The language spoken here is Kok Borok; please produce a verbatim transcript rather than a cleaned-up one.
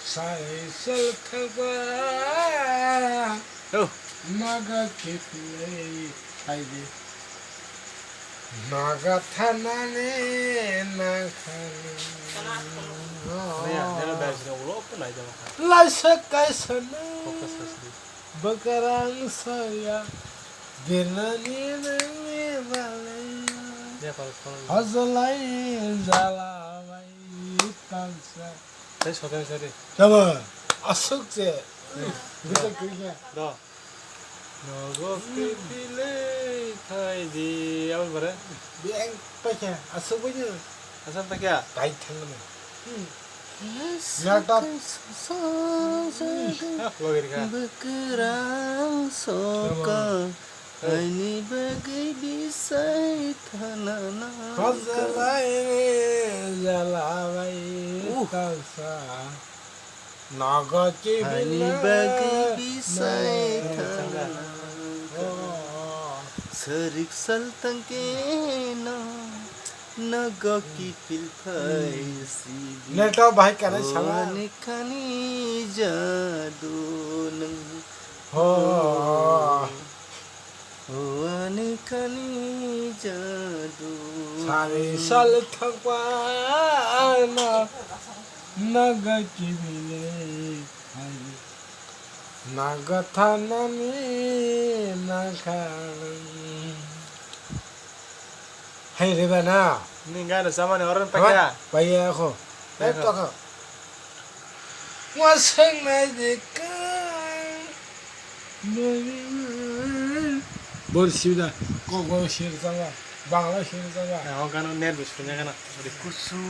Sai sel thangba. Oh. Naga kiphilwi thaidi. Naga thanani nangkhani. Naya, nero dai sini ulo ko nai jama kha. Laisa kaisa no. Focus kasidi. Bwkrang saya. Birnani nangni balai. Ya, pal, pal. Hajlai jala bai tansa. Tei sote sari. Tamo, aswk se. Hmm. Bisa kirinya. Do. Nogo kiphilwi thaidi. Apa bare? Beng paikha, aswk baino. Aswk paikha? Tai thangno. Hmm. Laptop. Ah, logir kha. Bwkrang soka. Aini bagwi bisai thana nangkha. Hajlai re jala bai Uh. Tansa. Naga kiphilwi. Aini bagwi bisai thana nangkha. Oh, oh. Sarik sal tangkeno naga kiphil phai sidi. Neto bahai kanai sala. Ani khani jadu nang. Ho. O ani khani jadu. Sari sal thangpa na naga kibile hai naga thanani nakhang. Hai reba na. Ni gana samani oran pakya. Paya ko. Paya ko. Wasang na deka. Bor sida ko go shir jaga. Bangla shir jaga. Na ho gana net bus punya gana. Kusu.